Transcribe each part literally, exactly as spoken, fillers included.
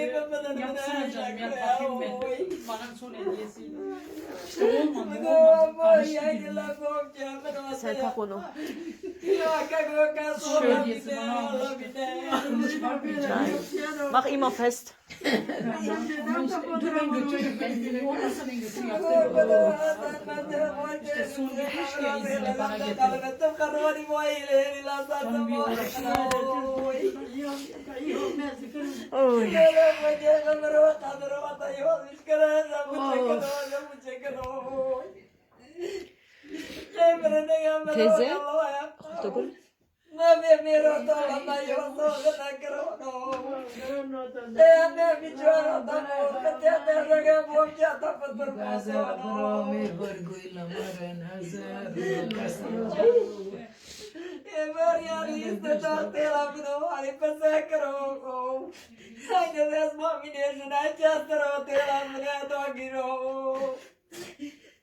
Yapsana canım, yap bakayım ben. Bana son hediyesi. İşte olmadı, olmadı. Karıştı birbirine. Sen tak onu. Şöyle. Mach immer fest. Dur, ben götürürüm, ben götürürüm. Olmazsa ben götürürüm, yaptırırım. İşte son gitmiş ya İzmir'e, bana getirdi. Son bir uğraştı. Oy. Teyze, ortaokul.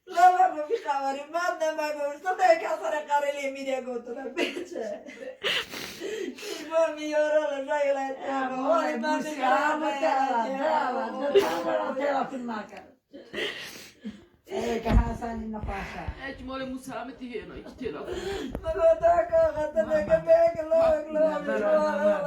Lala, bu bir kavarı, ben de ben görürsem de, kasara kareli mide götüne, biçe. Bu bir yorulur, şöyle. Ama bu siyah mı, tela, tela, tela, tela, tela. Ê, ke Hasanî nexweş e. Ê, ki malê Musa Amedî hêna, iki têla. Baba, ta ka xatir neke bek, lok, lok, lok.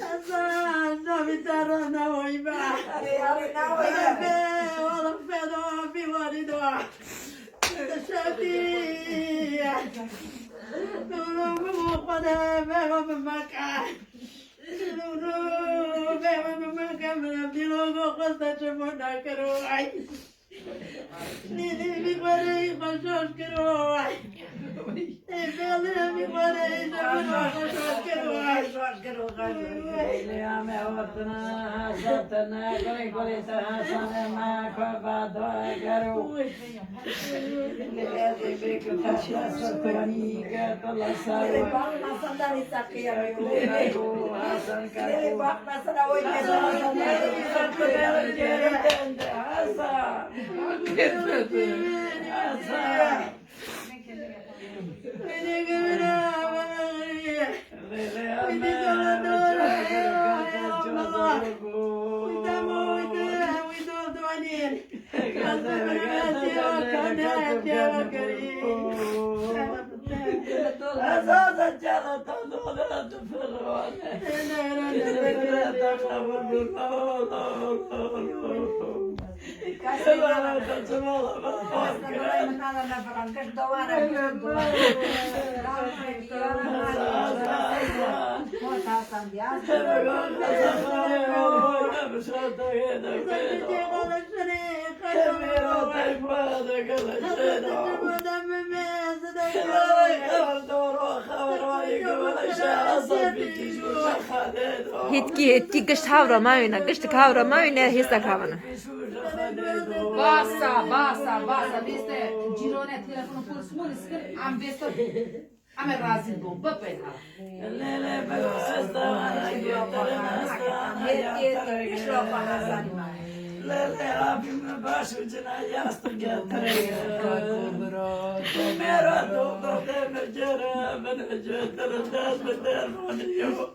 Hasan, navî te re newayî be. Erê, erê, newayî be. Be, oğlum, feda, bir var idi o. Şevki. Nuru, bu kadar, be, o bir maka. Nuru, be, o bir maka, be, bir logo, kosta, çabuk, nakaro, ay. Nînî, vî xwareyî xwe şaş kiro. Ê, belê, vî xwareyî ji min re xwe şaş kiro. Lêya me ortina, hasa tine, gulê gulê te, hasane me, xwe ba dua gero. Lê ez ê bêkim, hasa sirkanî, ke tu la sar we. Lê bak, hasan darî saqiya me. Lê bak, hasan karo. Hêtkî, hêtkî gişt hawra mawîne, giştik hawra mawîne, hêstek havane. Basa, basa, basa. Bêste cîrone telefonu polis molis kir, em bêste, em ê razî bûn. Bipê ha. Lê, lê, bego, ez de vana getirine, ez de vana getirine. Lê, lê, abî min baş û cina yastik getirine. Mêra dogda demir cere, min getirine, dest bi dermanî yok.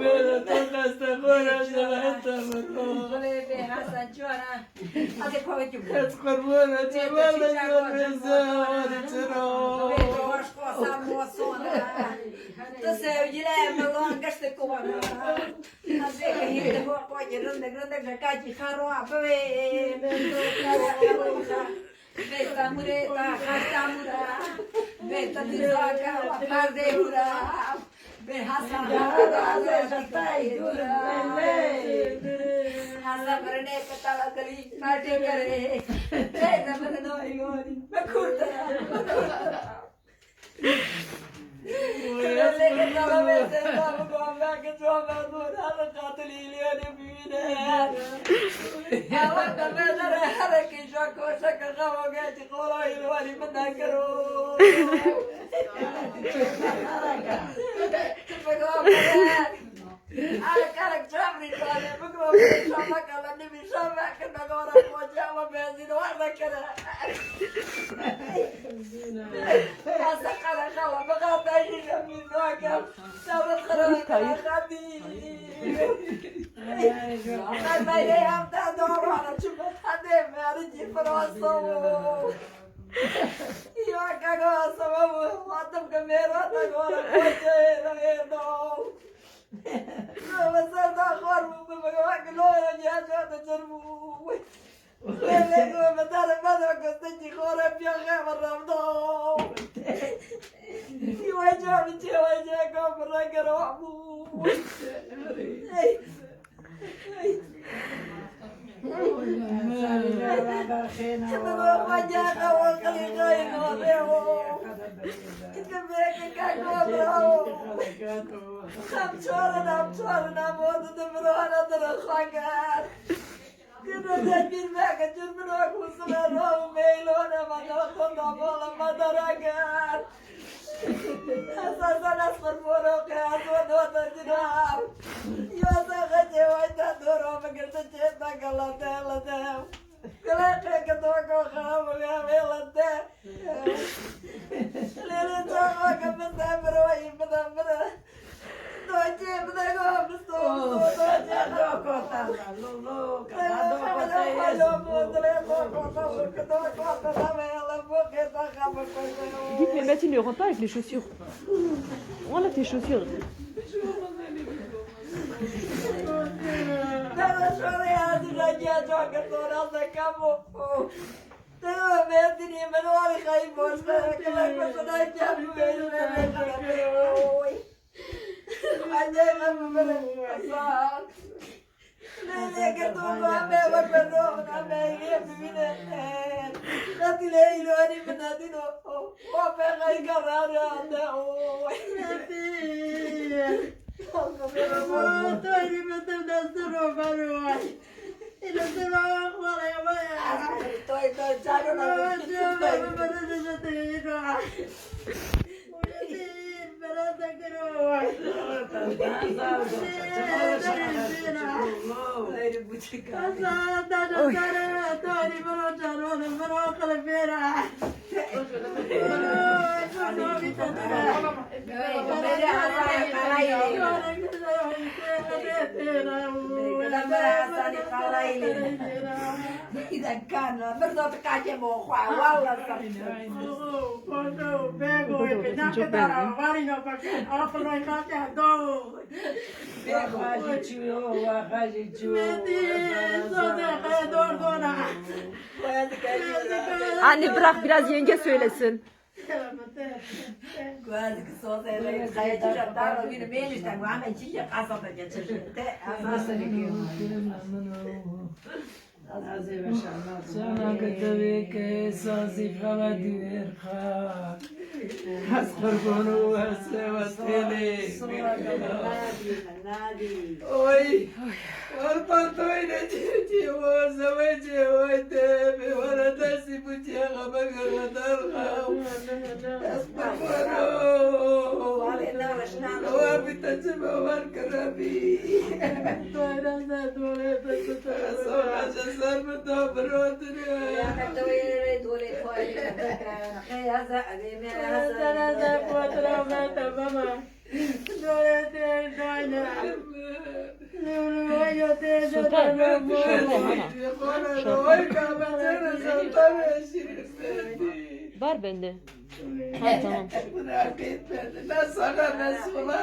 Mêra dogda, ez de vana getirine. Xulê bê Hesen çora. Hadi koy ki bu. Ez qurbana Tê çemal te çiçek ejor olsun, rezza motor. Wali çira. Wê baş kosa mosona. Tu sevgili Emrullah gişte kovana. Hadi ki hindi ho koy ki rındık rındık şakacı karo abi. Bê tamure ta ha tamura. Bê ta dizaka wa perde hura. Bê Hasan, Hasan birine ketala kalî, naşê kerê. Bê de birine o îlorî. Me kurtara, me kurtara. Lê ketala me senda, me bamba ke cua me dora, me qatilî îlorî bîne. Ewa de me dere, herekî şa koşa ke xewa geçî, qola îlorî me de kiro. Ara karek çavri tane bikro, şama kala nimi şama kena gora koca ama benzin var da kere. Asa kara kala baka tayi şami noka. Sabır kara kara kadi. Kadi ya da doğru ana çubuk hadi meri cifraso. Ya kaga sabah bu. Vatam kamera da gora koca da. Ama ser da xwar bû, bi bi wek loya ciya ciya de cir bû. Lê lê ku bi dere me de kostekî xwar e piya xe me revda. Wê ca bi çê wê ca ka bi renge roh bû. Ey. Ey. Ey. Ey. Em çarin, em çarin, em o di di mirana di re xwe ger. Kino dengîr veke cur min o ku sime ro û meylone me da xwe da bala me da rager. Esasen ez qirmoro ke ez we dota cinav. Yo se xecê way te doro bigirdi çê te gelate late. Gilê qêke doko xewe bûye vêlete. Lêlê çaxa ke min te miroyî bide mire. Doçê bide go bisto bisto doçê doko te. Lo lo kada doko te ye. Git, mais Metin, ne rentre pas avec les chaussures. Enlève tes chaussures. Dere şorê ez ragiya cagirtora zekamo. Dere Metinî min warî xeyî boş be. Kelek be şuna kef bibêjime. Oy. Anne ben bibere. Sağ ol. Lê lê girto ku em ê wek berdewam in, em ê hêviyê bibînin. Qetî lê îlorî min nedîno. O pêxayî kerrane hate. Oy. Toy min tim dest ro bero. Île sero xwara ya. Toy toy çaro na. Anne, bırak biraz yenge söylesin. Guazî ki soze re kaya çiçek dar o bîne mêlî işte guame çiçek kasada geçir. Te asasını ki. Sana gıdırık sazî xewe dîwêr xwe. Ez qurban û ez westêlê. Oy. Wal patoyne cî cî o zewecê oy te bi wala destî bu cî xebe gere dar xew. Ez qurban o. Ewa bi te çi be wal kere bî. Doyra ze doyra ze. Soraje ser bi to birotire. Ya me to yere dole koyê me. Qey heza evê me heza. Heza heza potra me te baba. Dole te dayne. Nuru yo te de. Şote, şote hana. Şote. Bar bende. Ha, tamam. Ne sağa ne sola.